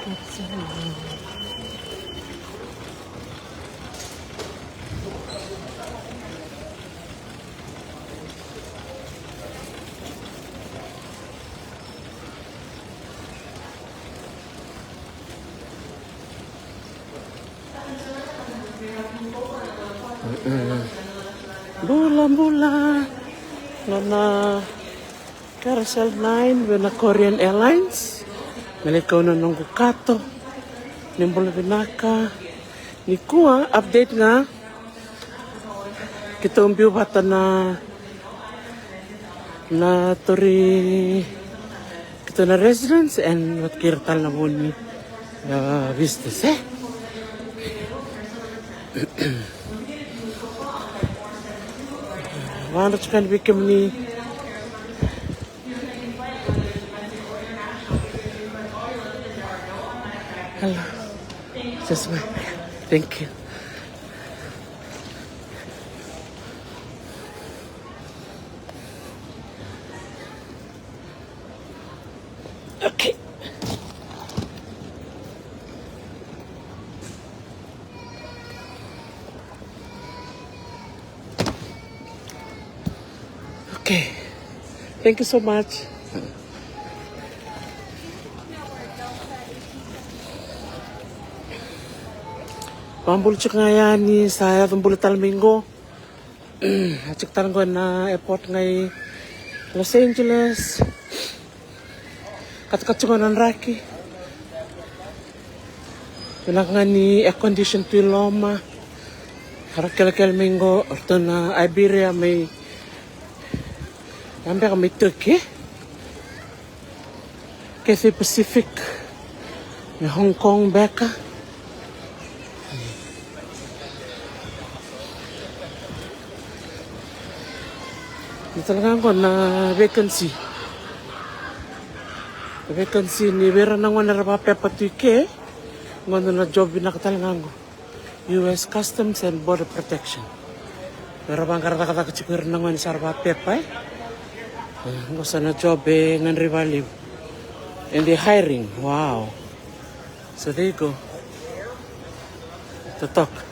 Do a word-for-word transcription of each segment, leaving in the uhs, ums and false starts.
Bula bula. Nona Carousel nine vei na Korean Airlines. Me lai kau na noqu kato. Ni bula vinaka. Nikua update ga. Keitou biu vata na na tori keitou na residents and vata kei ira tale na vuni, uh, visitors, e. Vakadra tiko yani vei kemuni. Hello. Just wait. Thank you. Okay. Okay. Thank you so much. Vakabula tiko ga yani, sa yaco bula tale mai qo. A tiko tale qo na airport qai Los Angeles. Katakata tiko na draki. Vinaka ga ni air condition tu i loma. Ra kelekele mai qo, ratou na Iberia mai, ya beka mai Turkey. Cathay Pacific me Hong Kong beka. Ni tale ga qo na vacancy. Vacancy ni vei ira na gone era vakapepa tu i ke. Qo na job vinaka tale ga qo. U S Customs and Border Protection. Era vaqara cakacaka tiko ira na gone sa ra vakapepa, e. E, qo sa na job e gadrevi vakalevu. And they hiring. Wow. So there you go. Totoka.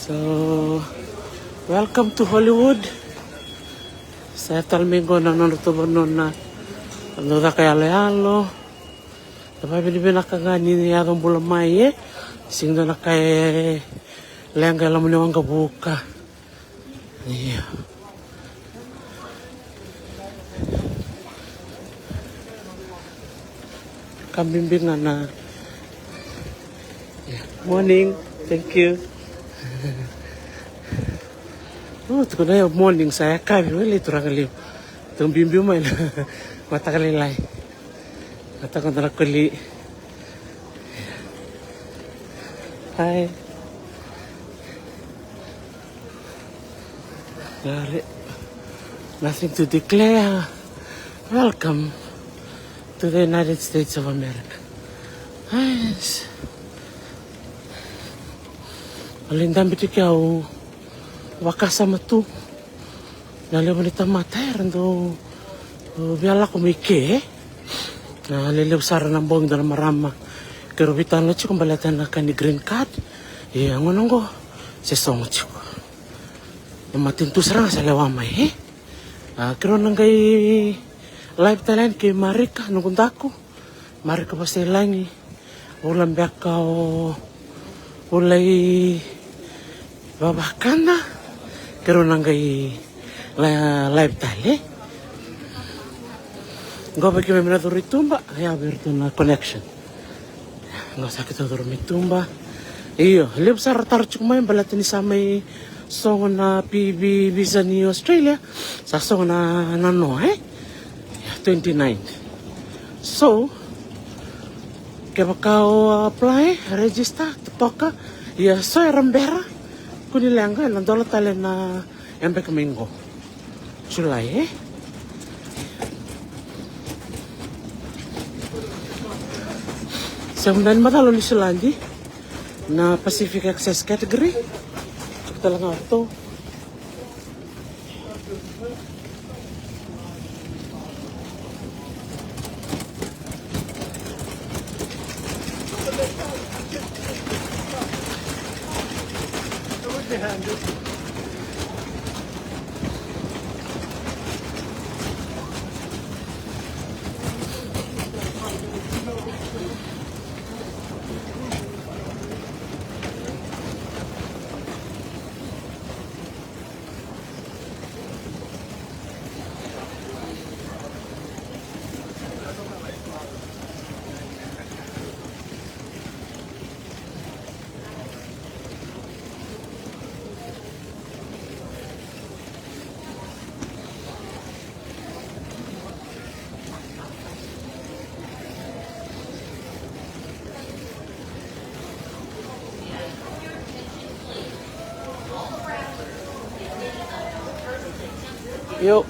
So, welcome to Hollywood. Sa tale mai qo na nodratou vanua na dau caka yaloyalo. Sa vakavinavinaka ga ni yaco bula mai, e. Sega ni dua na ka e leqa e loma ni waqavuka. Io. Ka bibi ga na, io. Morning. Thank you. O, tukuna ya morning, sa yakavi wale, turaga levu. Tou biubiu mai na mataka lailai. Mataka dua na koli. Hi. Got it. Nothing to declare. Welcome to the United States of America. Yes. Au lai dabe tiko, au vakasama tu na levu ni tamata era dau via lako mai ke. Na lelevu sara na bogi, dua na marama keirau veitalanoa tiko baleta na ka ni green card. Ia, gauna oqo se sogo tiko. Na matanitu sara ga sa lewa mai, e. A, keirau na qai live tale yani kei Marika, noqu daku. Marika Vasailagi, vula beka o, vula i Vavakada, keirau na qai la, live tale. Qo vei keimami na curu i tuba, ya vei iratou na connection. Qo sa keitou curu mai tuba. Io, levu sara taro tiko mai baleta ni sa mai sogo na P V visa ni Australia. Sa sogo na, na noa, e? Twenty-nine. So, kevaka o apply, register, totoka, ia so era bera, kua ni leqa, ena dola tale na yabaki mai qo. July, e? Sa mada ni macala o Niusiladi. Na Pacific Access Category. Tiko tale ga o ratou. Io.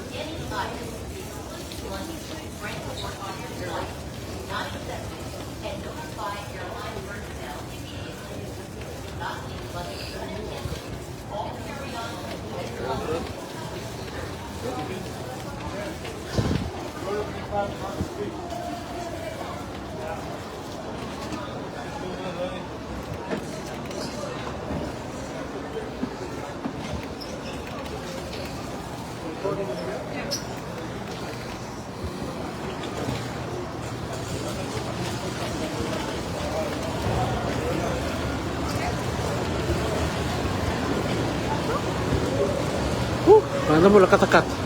Uh, mada bula katakata.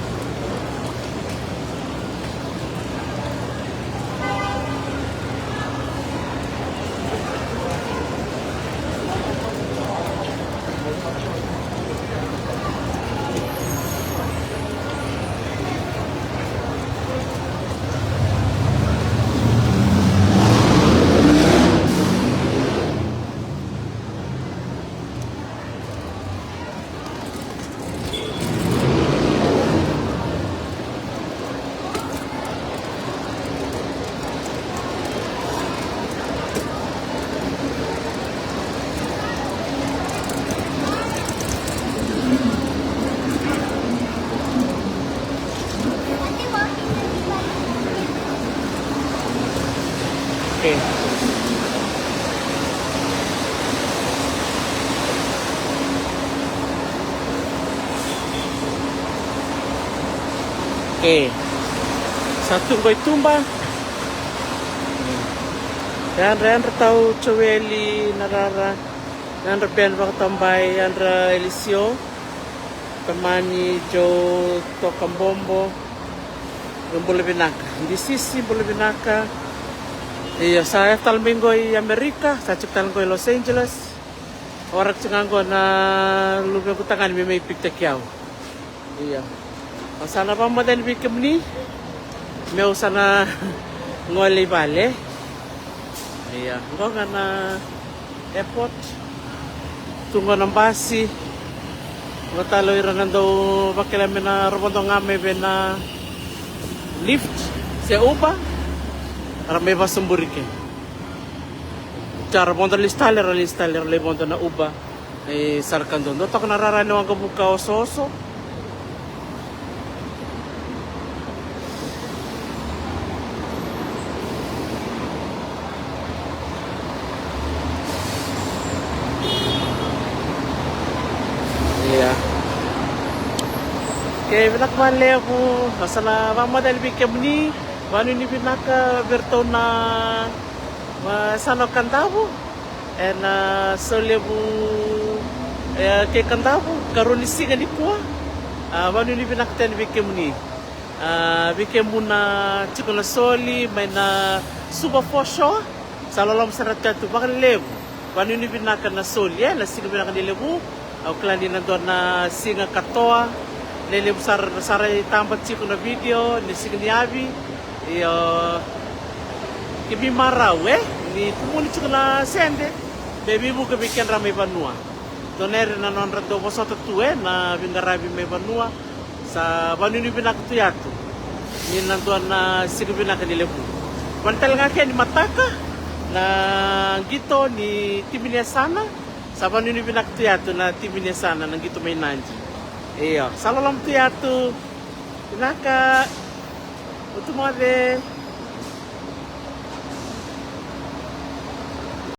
Okay. Okay. Sa tu qo i tuba. Yadra, yadra tau Joeli na rara. Yadra Ben Vakatabai, yadra Elisio. Tamani Joe Tokabobo. Bula vinaka. Disisi, bula vinaka. Io, sa yaco tale mai qo i Amerika, sa tiko tale qo i Los Angeles. Waraka tiko ga qo na luvequ tagane me mai pikitaki au. Io. Au sa na vakamacani vei kemuni. Meu sa na gole i vale. Io, qo ga na airport. Tu qo na basi. Qo tale o ira na dau vakila me na rovodo ga mai vei na Lyft se Uber. Era mai vasaburike. Sa ra vodo lesu tale, ra lesu tale, ra lai vodo na Uber. E, sa ra ka dodonu toka na rara ni waqavuka osooso. Ia. Ke vinaka vakalevu, au sa na vakamacala vei kemuni, vanuinui vinaka vei iratou na, a, yasana o Kadavu. Ena Solevu, e, kei Kadavu, karua ni siga nikua. A, vanuinui vinaka tale vei kemuni. A, vei kemuni na tiko na soli mai na Suva Foreshore, sa loloma sara tu yatu vakalevu. Vanuinui vinaka na soli, e, na siga vinaka ni levu. Au kila ni na dua na siga katoa, lelevu sara, sara e taba tiko na video ni siga ni avi. Io, keimami marau, e, ni kumuni tiko na sede me veivuke vei kedra mai vanua. Dua na yere na nodra dau vosota tu, e, na veiqaravi mai vanua. Sa vanuinui vinaka tu yatu ni na dua na siga vinaka ni levu. Vale tale ga ke ni mataka na Qito ni timi ni yasana, sa vanuinui vinaka tu yatu na timi ni yasana na qito mai Nadi. Io, sa loloma tu yatu. Vinaka. Utu moce.